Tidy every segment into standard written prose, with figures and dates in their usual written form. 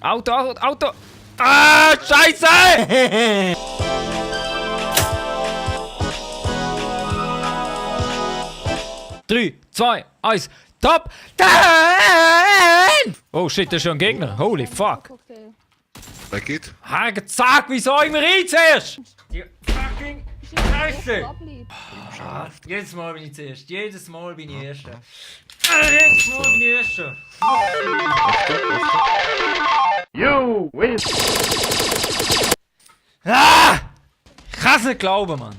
Auto! Ah, Scheiße! 3, 2, 1, Top 10! Oh shit, das ist schon ein Gegner. Holy fuck. Wer geht? Zack, wieso immer rein zuerst? Die fucking Scheiße! Jedes Mal bin ich zuerst. Jedes Mal bin ich Erster. Jedes Mal bin ich Erster. You win! Ah! Ich kann es nicht glauben, Mann.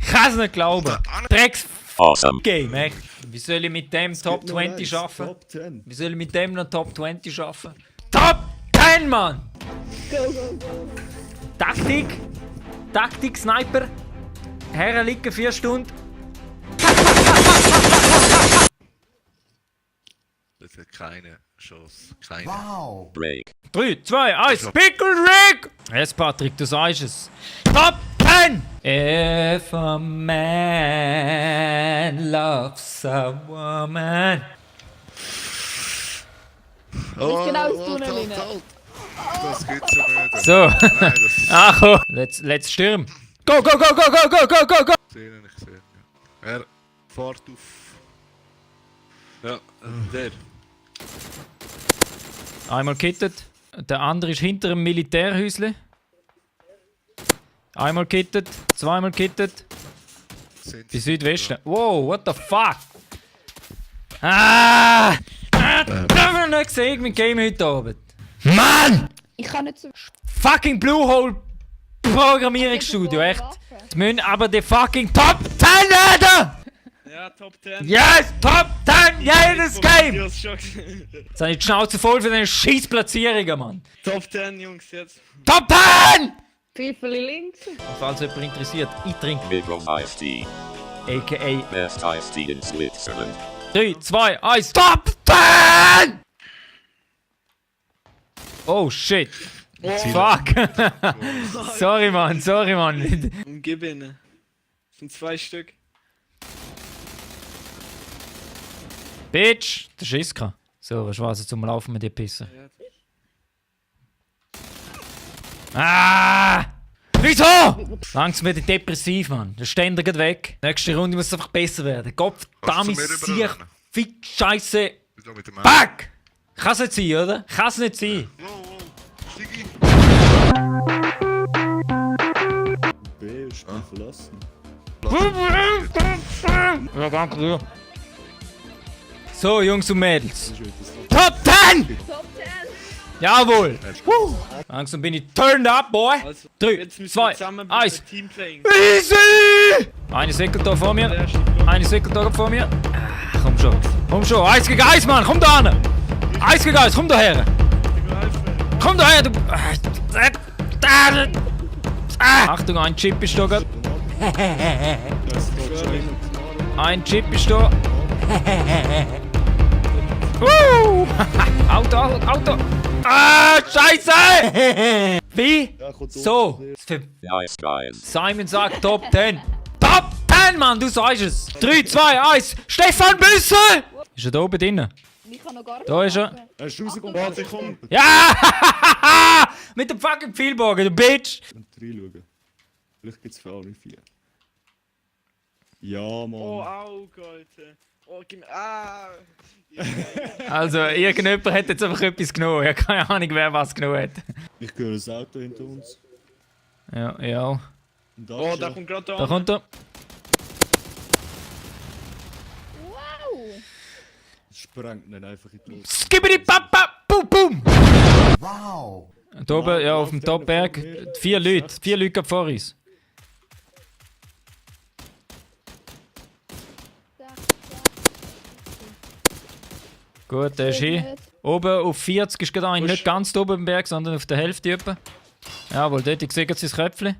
Ich kann es nicht glauben. Drecks Awesome. Game, echt. Wie soll ich mit dem Top 20 schaffen? Top 10. Wie soll ich mit dem noch Top 20 schaffen? Top 10, Mann! Taktik, Sniper. Herren liegen 4 Stunden. Das hat keine Chance. Keine. Wow. Break. 3, 2, 1, Pickle Rick! Jetzt, Patrick, du sagst es. Top 10! If a man loves a woman. Oh, genau das Tunnel rein. Das gibt's ja nicht. So. Nein, das Ach komm. Let's stürmen. Go! sehe ich nicht. Er fährt auf. Ja, der. Einmal kittet. Der andere ist hinter dem Militärhäusle. Einmal kittet. Zweimal kittet. Bei Südwesten. Wow, what the fuck? Ah! Ich hab nicht gesehen mit Game heute Abend. Mann! Ich kann nicht so. Fucking Bluehole Programmierungsstudio, echt. Die müssen aber die fucking Top 10 werden! Ja, Top 10. Yes! Top 10! Jedes Game! Jetzt Jetzt habe ich die Schnauze voll für deine Scheißplatzierungen, Mann. Top 10, Jungs, jetzt. Top 10! Viel links. Falls jemand interessiert, ich trinke Migros Iced Tea. a.k.a. Best iced tea in Switzerland. 3, 2, 1, Top 10! Oh shit. Fuck. sorry, Mann. Und gib ihnen. Das sind 2 Stück. Bitch, der Schiska. So, was war es zum Laufen mit dir Pisser? Ah! Wieso? Langsam wird ich depressiv, Mann. Der Ständer geht weg. Nächste Runde muss es einfach besser werden. Gott, damit Kannst du mir sieh überrennen? fick Scheiße. Wieso mit dem Mann? Fuck! Kann es nicht sein, oder? Kann es nicht sein. Wow, Stigi. B ist schon verlassen. Ja, danke dir. So, Jungs und Mädels. Das ist wieder Top 10! Top 10. Jawohl! Langsam bin ich turned up, boy! Also, 3, jetzt müssen wir 2, zusammen 1. Teamplaying. Easy! Eine Sekunde da vor mir. Der erste Block. Eine Sekunde da vor mir. Ah, komm schon. Komm schon. 1 gegen 1, Mann. Komm da hin. 1 gegen 1. Komm da her. Komm da her, du. Achtung, ein Chip ist da gerade. Ein Chip ist da. Auto. Ah, Scheiße! Wie? Ja, kommt So. Nice guys. Simon sagt Top 10. Top 10, Mann, du sagst es. 3, 2, 1. Stefan Büssel! Ist er da oben drin? Ich kann noch gar nicht. Da ist er. Er ist rausgekommen. Warte, komm. Ja! Mit dem fucking Pfeilbogen, du Bitch! Und reinschauen. Vielleicht gibt es für alle 4. Ja, Mann. Oh, Auge, Alter. Oh, gib mir. Ah! Also, irgendjemand hat jetzt einfach etwas genommen. Ich habe keine Ahnung, wer was genommen hat. Ich höre das Auto hinter uns. Ja. Und da Oh, ist da er. kommt gerade Da da. kommt er. Wow. Sprengt ihn einfach in die Luft. Skibbidi papa, boom! Wow! Da oben, ja, auf dem Topberg. 4 Leute. 4 Leute gerade vor uns. Gut, der ist hier. Oben auf 40 ist gerade einer. Nicht ganz da oben im Berg, sondern auf der Hälfte etwa. Jawohl, dort, ich sehe gerade sein Köpfchen.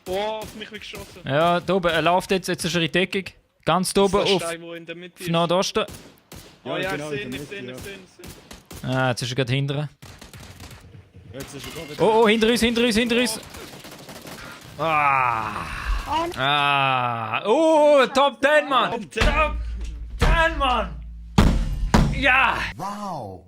Oh, auf mich wird geschossen. Ja, da oben, er läuft jetzt ist er in Deckung. Ganz da oben Der auf Stein, wo in der Mitte ist. Nordosten. Oh ja, genau, ich in sehe der ihn, ich Mitte, sehe ihn, ja. ich sehe ihn. Ah, jetzt ist er gerade hinten. Jetzt ist er da wieder. Oh, hinter uns. Oh, Top 10, Mann! Top 10. Top 10, Mann! Ja! Wow.